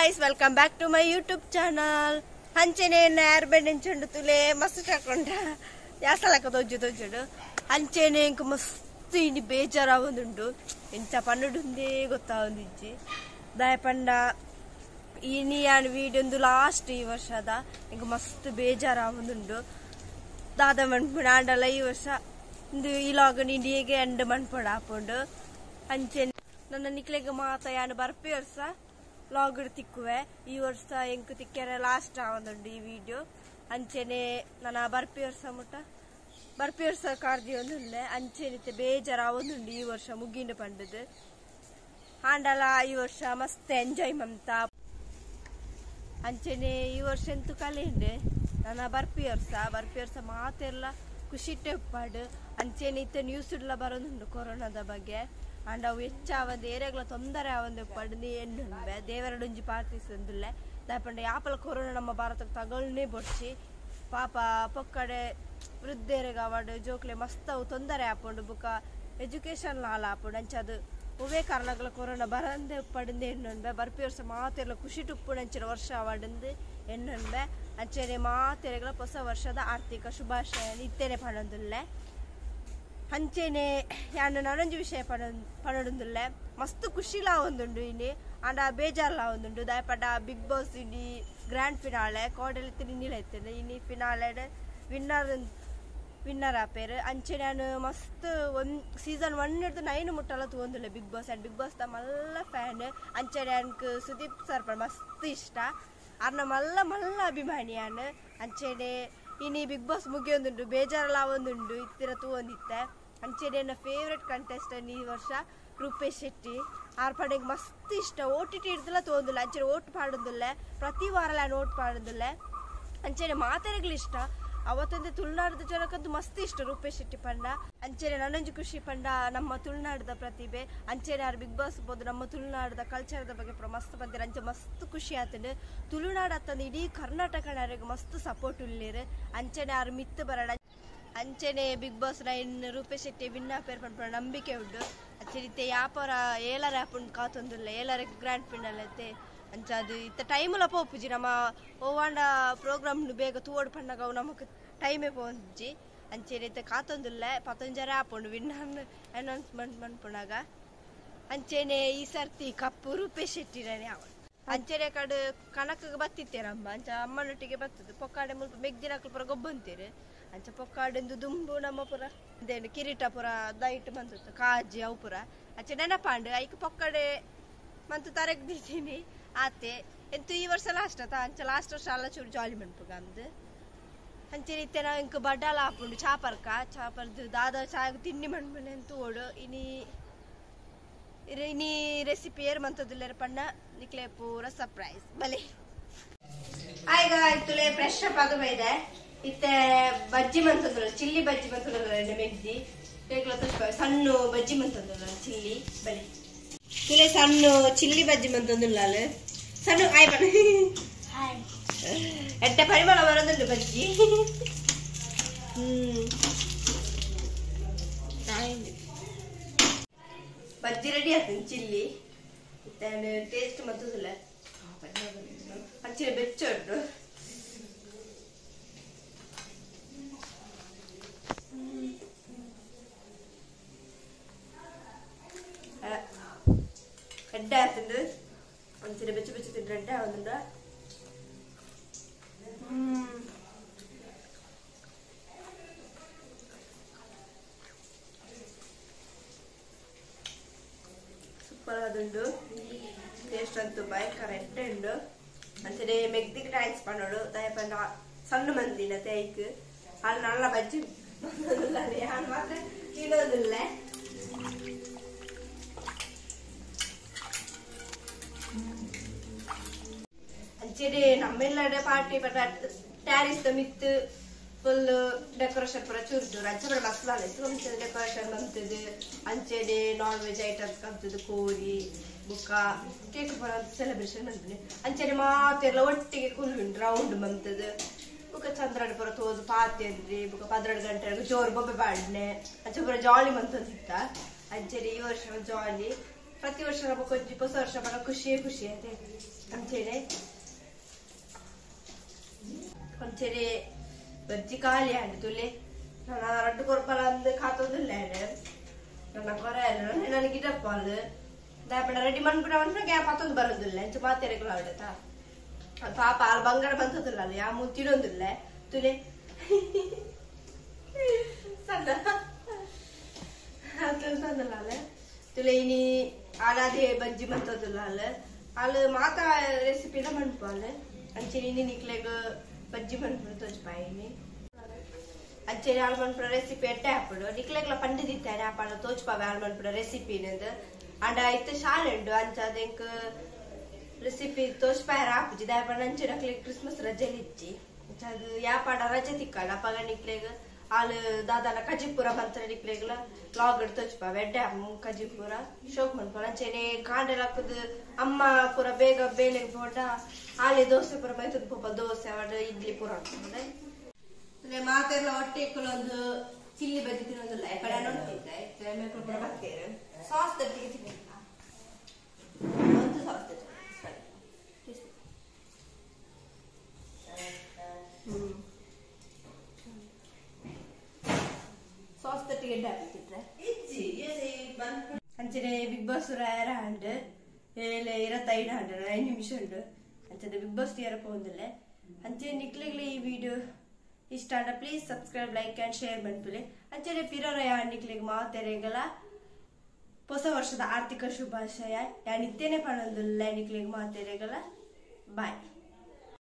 Guys, welcome back to my YouTube channel. ಅಂಚೆನೆ ಏರ್ bend ತುಲೆ ಮಸ್ತ್ ತಕೊಂಡ ಯಾಸಲಕ ತೊಜ್ಜು ತೊಜ್ಜುಡು ಅಂಚೆನೆ ಇಂಕ್ ಮಸ್ತ್ ಇನಿ ಬೇಜಾರಾವೊಂದುಂಡು ಇಂಚ ಪನ್ನುಡುಂದೇ ಗೊತ್ತಾವೊಂದಿಜ್ಜಿ ದಾಯ ಪಂಡ ಇನಿ ಯಾನ್ ವೀಡಿಯೋ ಲಾಸ್ಟ್ ಈ ವರ್ಷದ ಇಂಕ್ ಮಸ್ತ್ ಬೇಜಾರಾವೊಂದುಂಡು ದಾದ ಮನ್ಪುಂಡು ಆಂಡಲ ಈ ವರ್ಷ ಇಂದು ಈ ಲಾಗ್ ಇಂಡಿಯಗೆ ಎಂಡ್ ಮನ್ಪುಂಡು ಆಪುಂಡು ಅಂಚೆನೆ ನನ್ನ ನಿಕ್ಲೆಗ್ ಮಾತ ಯಾನ್ ಬರ್ಪಿ ವರ್ಷ ಲಾಗ್ ತಿಕ್ಕುವೆ ಈ ವರ್ಷ ಎಂಕ್ ತಿಕ್ಕೆರೆ ಲಾಸ್ಟ್ ಆವೊಂದುಂಡು ಈ ವಿಡಿಯೋ ಅಂಚೆನೆ ನನ್ನ ಬರ್ಪಿ ವರ್ಷ ಮುಟ್ಟ ಬರ್ಪಿ ವರ್ಷ ಕಾರ್ದಿಯೊಂದುಲ್ಲೆ ಅಂಚೆನೆ ಬೇಜಾರಾವೊಂದುಂಡು ಈ ವರ್ಷ ಮುಗಿಂಡು ಪಂಡುದು ಆಂಡಲ ಈ ವರ್ಷ ಮಸ್ತ್ ಎಂಜಾಯ್ ಮಂತ ಅಂಚೆನೆ ಈ ವರ್ಷ ಎಂತು ಕಲೆಂಡು ನನ್ನ ಬರ್ಪಿ ವರ್ಷ ಮಾತೆಲ್ಲ ಖುಷಿಟ್ಟೆ ಉಪ್ಪಾಡು ಅಂಚೆನೆ ಇತ್ತ ನ್ಯೂಸ್ ಇಡ್ಲ ಬರೋದುಂಡು ಕೊರೋನಾದ ಬಗ್ಗೆ ಅಂಡ್ ಅವು ಹೆಚ್ಚಾವಂದು ಏರಿಯಾಗ್ಲ ತೊಂದರೆ ಆವಂದು ಪಡ್ದು ಎನ್ನುಂಬೆ ದೇವರಡೊಂಜಿ ಪ್ರಾರ್ಥಿಸೊಂದುಲ್ಲೆ ದಾಯಪಂಡ ಯಾಪಲ ಕೊರೋನಾ ನಮ್ಮ ಭಾರತಕ್ಕೆ ತಗೊಳ್ನೇ ಬೊಡ್ಚಿ ಪಾಪ ಪೊಕ್ಕಡೆ ವೃದ್ಧೆರೆಗ್ ಆವಡ್ ಜೋಕ್ಲೆ ಮಸ್ತ್ ಅವು ತೊಂದರೆ ಆಪುಂಡು ಬೊಕ ಎಜುಕೇಶನ್ ಲಾಲ ಆಪುಂಡು ಅಂಚ ಅದು ಒವ್ವೇ ಕಾರಣಗಳ ಕೊರೋನಾ ಬರಂದೆ ಪಡ್ದು ಎನ್ನುಂಬೆ ಬರ್ಪಿ ವರ್ಷ ಮಾತೆರ್ಲ ಖುಷಿಟ್ ಉಪ್ಪುಂಡು ಅಂಚಿನ ವರ್ಷ ಆವಡ್ಂದ್ ಎನ್ನುಂಬೆ ಅಂಚೆನೆ ಮಾತೆರೆಗ್ಲ ಹೊಸ ವರ್ಷದ ಆರ್ಥಿಕ ಶುಭಾಶಯ ಇತ್ತೇನೆ ಪನೊಂದುಲ್ಲೆ ಅಂಚೆನೆ ಯಾನ್ ನನೊಂಜಿ ವಿಷಯ ಪನೊಂದುಲ್ಲೆ ಮಸ್ತ್ ಖುಷಿಲಾ ಒಂದುಂಡು ಇನಿ ಆಂಡ ಬೇಜಾರ್ಲಾ ಒಂದುಂಡು ದಾಯಪಂಡ ಬಿಗ್ ಬಾಸ್ ಇನಿ ಗ್ರ್ಯಾಂಡ್ ಫಿನಾಲೆ ಕೋಡೆಲ್ ಇನಿ ಇತ್ತುಂಡು ಇನಿ ಫಿನಾಲೆಡ್ ವಿನ್ನರ್ ಆಪೇರು ಅಂಚೆನೆ ಯಾನ್ ಮಸ್ತ್ one season 1 ಡ್ದು 9 ಮುಟ್ಟಲ ತೂವೊಂದುಲ್ಲೆ big boss and big boss ದ ಮಲ್ಲ ಫ್ಯಾನ್ ಅಂಚೆನೆ ಯಾನ್ಕ್ ಸುದೀಪ್ ಸರ್ ಪಂಡ ಮಸ್ತ್ ಇಷ್ಟ ಅರ್ನ ಮಲ್ಲ ಮಲ್ಲ ಅಭಿಮಾನಿ ಯಾನ್ ಅಂಚೆನೆ ಇನಿ ಬಿಗ್ ಬಾಸ್ ಮುಗಿಯೊಂದುಂಡು ಬೇಜಾರ್ಲಾ ಒಂದುಂಡು ಇತ್ತಿರ ತೂವೊಂದಿತ್ತೆ ಅಂಚೆನೆ ಎನ್ನ ಫೇವ್ರೆಟ್ ಕಂಟೆಸ್ಟೆಂಟ್ ಈ ವರ್ಷ ರೂಪೇಶ್ ಶೆಟ್ಟಿ ಆರ್ ಪಂಡ ಮಸ್ತ್ ಇಷ್ಟ ಓಟಿಟಿ ಹಿಡ್ದಲ ತೂವೊಂದುಲ್ಲೆ ಅಂಚೆನೆ ಓಟ್ ಪಾಡೊಂದುಲ್ಲೆ ಪ್ರತಿ ವಾರಲ ಯಾನ್ ಓಟ್ ಪಾಡೊಂದುಲ್ಲೆ ಅಂಚೆನೆ ಮಾತೆರೆಗ್ಲ ಇಷ್ಟ ಅವತ್ತೊಂದು ತುಳುನಾಡದ ಜನಕ್ಕಂತೂ ಮಸ್ತ್ ಇಷ್ಟ ರೂಪೇಶ್ ಶೆಟ್ಟಿ ಪಂಡ ಅಂಚೆನೆ ನನೊಂಜಿ ಖುಷಿ ಪಂಡ ನಮ್ಮ ತುಳುನಾಡದ ಪ್ರತಿಭೆ ಅಂಚೆನೆ ಆರ್ ಬಿಗ್ ಬಾಸ್ ಬೋದು ನಮ್ಮ ತುಳುನಾಡದ ಕಲ್ಚರ್ದ ಬಗ್ಗೆ ಪೂರ ಮಸ್ತ್ ಪಂತೆರ್ ಅಂಚೆ ಮಸ್ತ್ ಖುಷಿ ಆತುಂಡು ತುಳುನಾಡು ಅತ್ತಂದೆ ಇಡೀ ಕರ್ನಾಟಕನರೆಗ್ ಮಸ್ತ್ ಸಪೋರ್ಟ್ ಉಲ್ಲೆರ್ ಅಂಚೆನೆ ಆರ್ ಮಿತ್ತ್ ಬರಡ ಅಂಚೆನೆ Bigg Boss 9 Rupesh Shetty win ಆಪೆರ್ ಪನ್ಪುನ ನಂಬಿಕೆ ಉಂಡು ಅಂಚೆನೆ ಇತ್ತೆ ಯಾಪರ ಏಲರೆ ಆಪುಂಡು ಕಾತೊಂದುಲ್ಲೆ ಏಲರೆ ಗ್ರ್ಯಾಂಡ್ ಫಿನಾಲೆ ಅತ್ತೆ ಅಂಚ ಅದು ಇತ್ತ ಟೈಮುಲ ಪೋಪುಜಿ ನಮ್ಮ ಒವ್ವಾಂಡ ಪ್ರೋಗ್ರಾಮ್ ಬೇಗ ತೂವೊಡು ಪನ್ನಗ ಅವು ನಮಕ್ ಟೈಮೇ ಪೋಂಜಿ ಅಂಚೆನೆ ಇತ್ತೆ ಕಾತೊಂದುಲ್ಲೆ ಪತ್ತೊಂಜರೆ ಆಪುಂಡು ವಿನ್ ಅನೌನ್ಸ್ಮೆಂಟ್ ಮನ್ಪುನಗ ಅಂಚೆನೆ ಈ ಸರ್ತಿ ಕಪ್ಪು ರೂಪೇಶ್ ಶೆಟ್ಟಿರನೆ ಆವಡ್ ಅಂಚೆನೆ ಕಡೆ ಕಣಕ್ಗ್ ಬತ್ತಿತ್ತೇರ್ ಅಮ್ಮ ಅಂಚ ಅಮ್ಮನೊಟ್ಟಿಗೆ ಬತ್ತದು ಪೊಕ್ಕಾಡೆ ಮುಲ್ಪ ಮೆಗ್ದಿನಕುಲು ಪೂರ ಗೊಬ್ಬೊಂತೆರ್ ಅಂಚ ಪೊಕ್ಕಾಡೆಂದು ದುಂಬು ನಮ್ಮ ಪೂರ ಇಂದೇನು ಕಿರೀಟ ಪೂರ ದೈಟ್ ಮಂತುತ್ತು ಕಾಜಿ ಅವು ಪೂರ ಅಂಚೆ ನೆನಪಾಂಡ್ ಐಕ್ ಪೊಕ್ಕಡೆ ಮಂತು ತರೆಗ್ ದೀತೀನಿ ಆತೆ ಎಂತು ಈ ವರ್ಷ ಲಾಸ್ಟ್ ಅತ ಅಂಚ ಲಾಸ್ಟ್ ವರ್ಷ ಅಲ್ಲ ಚೂರು ಜಾಲಿ ಮನ್ಪುಗ ಅಂದ್ ಅಂಚೆನೆ ಇತ್ತೆ ನಾವ್ ಇಂಕ್ ಬಡ್ಡಾಲ ಆಪುಂಡು ಚಾಪರ್ಕ ಚಾಪರ್ದು ದಾದ ಚಾಯಗ್ ತಿಂಡಿ ಮನ್ಪುನೆ ತೂವೊಡು ಇನಿ ಇನಿ ರೆಸಿಪಿ ಏರ್ ಮಂತೊಂದುಲ್ಲೆರ್ ಪಂಡ ನಿಕ್ಲೆ ಪೂರ ಸರ್ಪ್ರೈಸ್ ಬಲೆ ಆಯ್ಗ ತುಲೆ ಫ್ರೆಶ್ ಅಪ್ ಆದ್ ಬೈದೆ ಇತ್ತೆ ಬಜ್ಜಿ ಮಂತೊಂದುಲ್ಲ ಚಿಲ್ಲಿ ಬಜ್ಜಿ ಮಂತೊಂದುಲ್ಲ ಮೆಗ್ದಿ ಸಣ್ಣ ಬಜ್ಜಿ ಮಂತೊಂದುಲ್ಲ ಚಿಲ್ಲಿ ಬಲೆ ತುಲೆ ಸಣ್ಣ ಚಿಲ್ಲಿ ಬಜ್ಜಿ ಮಂತೊಂದುಲ್ಲ ಸಣ್ಣ ಆಯ್ ಬಣ್ಣ ಎಡ್ಡೆ ಪರಿಮಳ ಬರೋದುಂಡು ಬಜ್ಜಿ ಬಜ್ಜಿ ರೆಡಿ ಆಗ್ತದೆ ಚಿಲ್ಲಿ ಇತ್ತೆ ಟೇಸ್ಟ್ ಮಂತೊಂದುಲ್ಲ ಅಂಚೆನೆ ಬೆಚ್ಚ ಉಂಟು ಎಡ್ಡೆ ಆಗ್ತದೆ ಅಂಚೆನೆ ಬೆಚ್ಚ ಬೆಚ್ಚ ತಿಂದ್ರೆ ಎಡ್ಡೆ ಆವೊಂದುಂಡು ಸೂಪರ್ ಆದುಂಡು ಟೇಸ್ಟ್ ಅಂತೂ ಭಯಂಕರ ಎಡ್ಡೆ ಉಂಡು ಅಂಚೆನೆ ಮೆಗ್ದಿಗ್ thanks ಪನೊಡು ದಾಯೆ ಪಂಡ ಸಣ್ಣ ಮಂದಿನ ತೈಕ್ ಅಲ್ಲಿ ನಲ್ಲ ಬಜ್ಜಿ ಯಾನ್ ಮಾತ್ರ ತಿನ್ನೋದಿಲ್ಲ ಅಂಚೆನೆ ನಮ್ಮೆಲ್ಲಡೆ ಪಾರ್ಟಿ ಟ್ಯಾರಿಸ್ ಮಿತ್ತು ಫುಲ್ ಡೆಕೋರೇಷನ್ ಪೂರ ಚೂರು ಚೂರು ಅಂಚೆ ಪೂರ ಮಸ್ತ್ ಇತ್ತು ಡೆಕೋರೇಷನ್ ಬಂತದು ಅಂಚೆನೆ ನಾನ್ ವೆಜ್ ಐಟಮ್ಸ್ ಕಂತದು ಕೋರಿ ಬುಕ್ಕ ಕೇಕ್ ಪೂರ ಸೆಲೆಬ್ರೇಷನ್ ಬಂತದೆ ಅಂಚೆನೆ ಮಾತೆಲ್ಲ ಒಟ್ಟಿಗೆ ಕುಲ್ಲುಂಡು ರೌಂಡ್ ಬಂತದು ಬುಕ್ಕ ಚಂದ್ರನ ಪೂರ ತೋದು ಪಾತೆಂದ್ರಿ ಬುಕ್ಕ 12 ಗಂಟೆ ಜೋರು ಬೊಬ್ಬೆ ಪಾಡ್ನೆ ಅಂಚೆ ಪೂರ ಜಾಲಿ ಮಂತೊಂದಿತ್ತ ಅಂಚೆನೆ ಈ ವರ್ಷ ಜಾಲಿ ಪ್ರತಿ ವರ್ಷ ನಮ್ಮ ಕೊಂಚಿ ಹೊಸ ವರ್ಷ ಬಡ ಖುಷಿಯೇ ಖುಷಿ ಅದೇ ಅಂಚೆನೆ ಅಂಚೆನೆ ಬಜ್ಜಿ ಖಾಲಿ ಆಂಡ್ ತುಲೆ ನನ್ನ ರಡ್ಡು ಕೊರ್ಪಲ ಅಂದ್ ಕಾತೊಂದುಲ್ಲ ನನ್ನ ಕೊರೆ ನನ್ನ ಗಿಡಪ್ಪಾಲ್ ದಾಪಣ ರೆಡಿ ಮನ್ಪುನ ಮನ್ಪುನ ಗ್ಯಾಪ್ ಆತೊಂದು ಬರೋದಿಲ್ಲ ಅಂಚೆ ಮಾತೆರೆಗಳು ಆಡತಾ ಪಾಪ ಅಲ್ಲಿ ಬಂಗಾರ ಬಂತದಿಲ್ಲ ಅಲ್ಲ ಯಾ ಮುತ್ತಿಡೊಂದಿಲ್ಲ ತುಲೆ ಸಣ್ಣ ಸಣ್ಣಲ್ಲ ಅಲ್ಲ ತುಲೆ ಇನಿ ಆಲಾದೆ ಬಜ್ಜಿ ಮಂತದಿಲ್ಲ ಅಲ್ಲ ಅಲ್ಲಿ ಮಾತಾ ರೆಸಿಪಿನ ಮನ್ಪಾಲ ಅಂಚೆ ಇನಿ ನಿಕ್ಲೆಗ್ ಬಜ್ಜಿ ಮನ್ಪುನ ತೋಚ್ಪಾಯಿನಿ ಅಂಚೆ ಆಳು ಮನ್ಪುನ ರೆಸಿಪಿ ಎಟ್ಟೆ ಹಾಪುಡು ನಿಕ್ಲೆಗ್ಲ ಪಂಡಿದಿತ್ತಾನೆ ಆಪಾಳ ತೋಚ್ಪಾವೆ ಆಳು ಮನ್ಪುನ ರೆಸಿಪಿ ಅಂಡ ಇತ್ತು ಶಾಲೆ ಉಂಡು ಅಂಚ ಅದೆಂಕ್ ರೆಸಿಪಿ ತೋಚ್ಪಾಯರ ಆಪುಜಿ ದಾಯಪಂಡ ಅಂಚೆ ನಕ್ಲೆಗ್ ಕ್ರಿಸ್ಮಸ್ ರಜೆ ಇಜ್ಜಿ ಅದು ಯಾಪಾಡ ರಜೆ ತಿಕ್ಕಲ್ಲ ಅಪಗ ನಿಕ್ಲೆಗ್ ಆಳು ದಾದಾನ ಕಜಿಪುರ ಬಂತ ನಿಕ್ಲೆಗ್ಲ ಲಾಗ್ ತೋಚ್ಪಾವೆ ಎಡ್ಡೆ ಅಮ್ಮ ಕಜಿಪುರ ಶೋಕ್ ಮನ್ಪುನ ಅಂಚೆನೆ ಕಾಂಡೆಲ್ ಹಾಕುದು ಅಮ್ಮ ಪೂರ ಬೇಗ ಬೇಲೆಗ್ ಬೋಡ ಆಲೆ ದೋಸೆ ಪೂರ ಮೈತದ ಪೋಪ ದೋಸೆ ಅವಡ ಇಡ್ಲಿ ಪೂರ ಹಾಕ್ತದೆ ಮಾತೆಲ್ಲ ಹೊಟ್ಟೆ ಒಂದು ಚಿಲ್ಲಿ ಬಜ್ಜಿ ತಿನ್ನೋದಿಲ್ಲ ಕಡೆ ನೋಡ್ತಿದ್ದೆ ಪೂರ ಬರ್ತೇವೆ ಸಾಸ್ ತಟ್ಟಿಗೆ ತಿನ್ನಿಲ್ಲ ಒಂದು ಸಾಸ್ ಸಾಸ್ ತಟ್ಟಿಗೆ ಎಡ್ಡೆ ಹಾಕ್ತಿಟ್ರೆ ಅಂಚನೆ ಬಿಗ್ ಬಾಸ್ ರಾಯರ ಹಂಡ್ ಏಳು 25 ಹಂಡ್ 5 ನಿಮಿಷ ಉಂಡು ಅಂಚನೆ ಬಿಗ್ ಬಾಸ್ ತೀರ ಪೋಂದಿಲ್ಲ ಅಂಚೆ ನಿಕ್ಲೆಗ್ಲೆ ಈ ವಿಡಿಯೋ ಇಷ್ಟ ಆಂಡ please subscribe like and share ಮನ್ಪುಲೆ ಅಂಚನೆ ಪಿರೊರಯ ನಿಕ್ಲೆಗ್ ಮಾತೆರೆಗಲ ಹೊಸ ವರ್ಷದ ಆರ್ಥಿಕ ಶುಭಾಶಯ ಯಾನ್ ಇತ್ತೇನೆ ಪಣೊಂದುಲ್ಲ ನಿಕ್ಲೆಗ್ ಮಾತೆರೆಗಲ ಬಾಯ್.